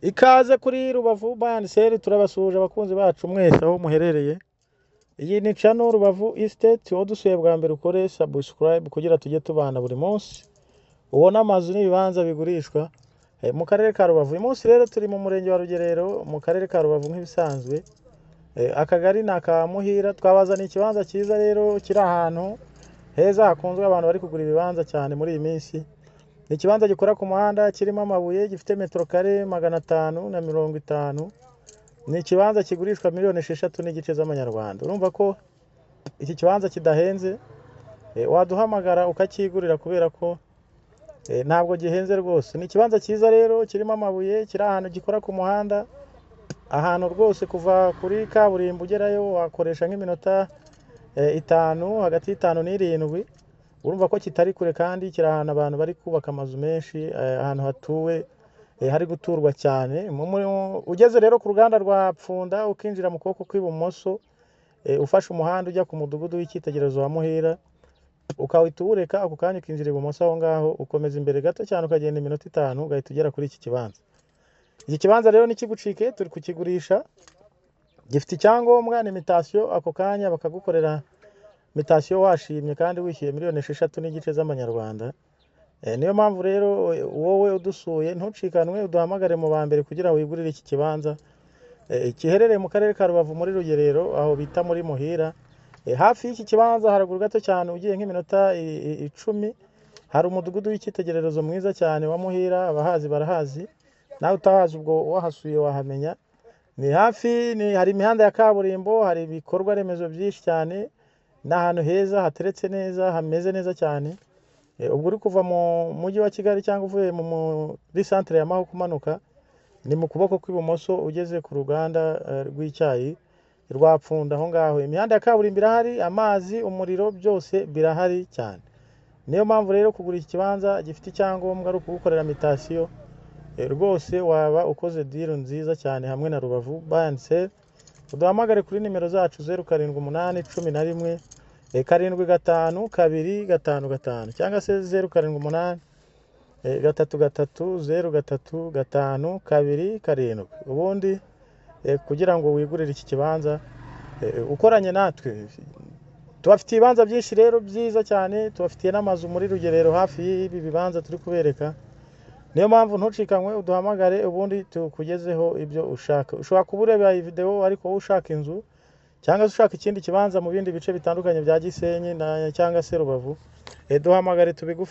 Ikaze kuri Rubavu Buy and Sell, turabasuhuje abakunzi bacu mwese aho muherereye. Iyi ni channel Rubavu Estate, wowe udusuye bwa mbere ukore subscribe kugira tujye tubana buri munsi. Ubone amazu n'ibibanza bigurishwa mu karere ka Rubavu. Uyu munsi rero turi mu murenge wa Rugerero mu karere ka Rubavu nk'ibisanzwe. Akagari ni aka Muhira, twabazaniye ikibanza cyiza rero kiri ahantu heza hakunzwe abantu bari kugura ibibanza cyane muri iyi minsi. Ni ikibanza gikora ku muhanda kirimo amabuye, gifite metero kare 550. Ni ikibanza kigurishwa miliyoni 6.5 z'amanyarwanda. Urumva ko iki kibanza kidahenze, waduhamagara ukacyigurira kubera ko ntabwo gihenze rwose. Ni ikibanza cyiza rero kirimo amabuye, kiri ahantu gikora ku muhanda, ahantu rwose kuva kuri kaburimbo ugerayo wakoresha nk'iminota 5, hagati y'5 n'7. Urumva ko kitari kure kandi kiri ahantu abantu bari kubaka amazu menshi, ahantu hatuwe, hari guturwa cyane. Ugeze rero ku ruganda rwa Pfunda ukinjira mu kuboko kw'ibumoso, ufashe umuhanda ujya ku mudugudu w'icyitegererezo wa Muhira, ukawuhita uwureka ako kanya ukinjira ibumoso aho ngaho, ukomeza imbere gato cyane ukagenda iminota 5 ugahita ugera kuri iki kibanza. Iki kibanza rero ntikigucike, turi kukigurisha, gifite icyangombwa, ni mutation, ako kanya bakagukorera mutation washimye kandi wishyuye miliyoni 6.5 z'amanyarwanda. Niyo mpamvu rero wowe udusuye ntucikanwe, uduhamagare mu ba mbere kugira wigurire iki kibanza giherereye mu karere ka Rubavu muri Rugerero aho bita muri Muhira. Hafi y'iki kibanza haruguru gato cyane ugiye nk'iminota 10 hari umudugudu w'icyitegererezo mwiza cyane wa Muhira, abahazi barahazi, nawe utahazi ubwo wahasuye wahamenya. Ni hafi, hari imihanda ya kaburimbo, hari ibikorwa remezo byinshi cyane, ni ahantu heza hateretse neza, hameze neza cyane. Ubwo uri kuva mu mujyi wa Kigali cyangwa uvuye muri santere ya Mahoko umanuka, ni mu kuboko kw'ibumoso ugeze ku ruganda rw'icyayi rwa Pfunda aho ngaho. Imihanda ya kaburimbo irahari, amazi, umuriro byose birahari cyane. Niyo mpamvu rero kugura iki kibanza gifite icyangombwa ari ukugukorera mutation, rwose waba ukoze deal nziza cyane hamwe na Rubavu Buy and Sell. Uduhamagare kuri nimero zacu 078 11 75 255 cyangwa se 078 33 03 5 2 7, ubundi kugira ngo wigurire iki kibanza ukoranye natwe. Tubafitiye ibibanza byinshi rero byiza cyane, tubafitiye n'amazu muri Rugerero hafi y'ibi bibanza turi kubereka. Niyo mpamvu ntucikanwe, uduhamagare ubundi tukugezeho ibyo ushaka. Ushobora kuba ureba iyi video ariko wowe ushaka inzu cyangwa se ushaka ikindi kibanza mu bindi bice bitandukanye bya Gisenyi cyangwa se Rubavu, duhamagare tubigufashe.